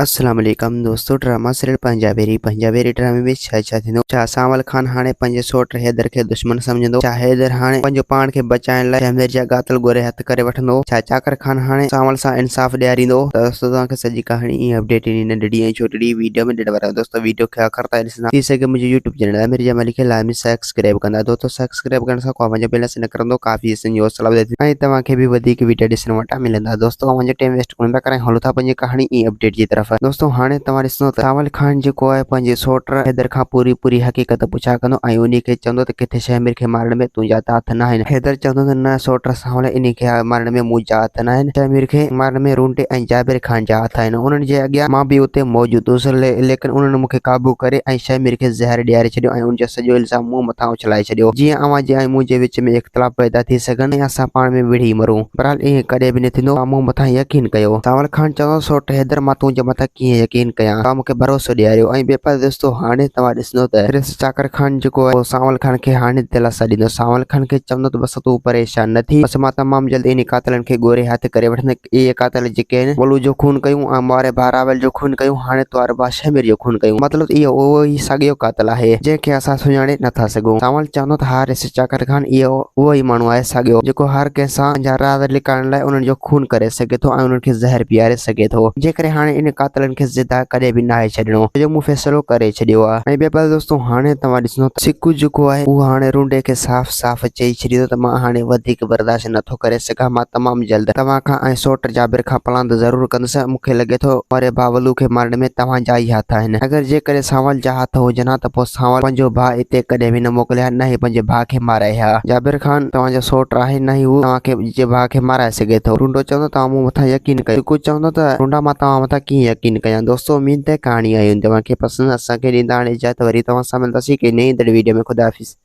السلام عليڪم دوستو ڊراما سيريل پنجابيري پنجابيري ڊرامي ۾ ڇا ڇا ٿيندو ڇا سانول خان هاڻي پنهنجي سوٽ حيدر کي دشمن سمجهندو ڇا حيدر هاڻي پنهنجو پاڻ کي بچائڻ لاء شهمير جا قاتل ڳوري هٿ ڪري وٺندو ڇا چاڪر خان هاڻي سانول سان انصاف ڏياريندو ته دوستو توهان کي سڄي ڪهاڻي ۽ اپڊيٽ انهي ننڍڙي ۽ ڇوٽڙي ويڊيو ۾ ڏيڻ وارا آهيون دوستو ويڊيو کي آخر تائين ڏسندا ٿي سگهي منهنجي يوٽيوب چينل امير جمالي کي لازمي سبسڪرائب ڪندا دوستو سبسڪرائب ڪرڻ سان ڪو اوهان جو بيلنس نه ڪرندو ڪافي اسان جي حوصلا وڌي ٿي ۽ توهان کي به وڌيڪ ويڊيو ڏسڻ وٽان ملندا دوستو اوهان جو ٽيم ويسٽ ڪونه پيا ڪرايون هلو ٿا پنهنجي ڪهاڻي ۽ اپڊيٽ جي طرف دوستو هاڻي توهان ڏسندو ته سانول خان جيڪو آهي پنهنجي سوٽ حيدر کان پوري پوري حقيقت پڇا ڪندو ۽ انهي کي چوندو ته ڪٿي شهمير کي مارڻ ۾ تنهنجا ته هٿ ناهن حيدر چوندو ته نه سوٽ سانول انهي کي مارڻ ۾ منهنجا هٿ ناهن شهمير کي مارڻ ۾ رونڊي ۽ جابر خان جا هٿ آهن انهن جي اڳيان مان به اتي موجود هوس ليڪن انهن مون کي قابو ڪري ۽ شهمير کي زهر ڏياري ڇڏيو ۽ ان جو سڄو الزام مون مٿان اڇلائي ڇڏيو، جيئن اوهان جي ۽ منهنجي وچ ۾ اختلاف پيدا ٿي سگهن ۽ اسان پاڻ ۾ وڙهي مرون. بهرحال ائين ڪڏهن به نه ٿيندو، توهان مون مٿان يقين ڪيو. سانول خان چوندو، سوٽ حيدر مان تنهنجي مٿان ڪيئن يقين ڪيان؟ توهان مون کي ڀروسو ڏياريو ۽ ٻئي پاسي دوستو هاڻي توهان ڏسندو ته پرنس چاڪر خان جيڪو آهي اهو سانول خان کي هاڻي دلاسا ڏيندو. سانول خان کي چوندو ته بس تون پريشان نه ٿي، بس مان تمام جلد انهي قاتلن کي ڳوري هٿ ڪري وٺندس. اهي قاتل جيڪي آهن ولو جو خون ڪيون ۽ ماري ڀاء راول جو خون ڪيون هاڻي توار ڀاء شهمير جو خون ڪيون مطلب ته اهو اهو ئي ساڳيو قاتل آهي جنهن کي اسان سڃاڻي نه ٿا سگهون. سانول چوندو ته ها ريس چاڪر خان اهو اهو ئي ماڻهو آهي ساڳيو جيڪو هر ڪنهن سان پنهنجا راز لڪائڻ لاء انهن جو خون ڪري سگهي ٿو ۽ انهن کي زهر پياري سگهي ٿو جنهن ڪري هاڻي انهن قاتلن کي زنده ڪڏهن به ناهي ڇڏڻو ڇو جو مون فيصلو ڪري ڇڏيو آهي. ۽ ٻئي پاسي دوستو هاڻي توهان ڏسندو ته سڪو جيڪو آهي اهو هاڻي رونڊي کي صاف صاف چئي ڇڏيندو ته مان هاڻي وڌيڪ برداشت نه ٿو ڪري سگهان مان تمام جلد توهان کان ۽ سوٽ جابر کان پلاند ضرور ڪندس مون کي لڳي ٿو مري ڀاء ولو کي مارڻ ۾ توهان جا ئي هٿ آهن اگر جيڪڏهن سانول جا هٿ هجن ها ته پوء سانول پنهنجو ڀاء اتي ڪڏهن به نه موڪلي ها نه ئي پنهنجي ڀاء کي مارائي ها جابر خان توهان جو سوٽ آهي نه ئي هو توهان کي جي ڀاء کي مارائي سگهي ٿو ٽنڊو چوندو توهان مون مٿان يقين ڪيو سڪو چوندو ته ٽنڊا مان توهان مٿان ڪيئن يقين ڪيان دوستو اميد ته ڪهاڻي آئي هوندي توهان کي پسند اسان کي ڏيندا هاڻي اجازت وري توهان سان ملنداسين ڪنهن نئين ايندڙ ويڊيو ۾ خدا حافظ.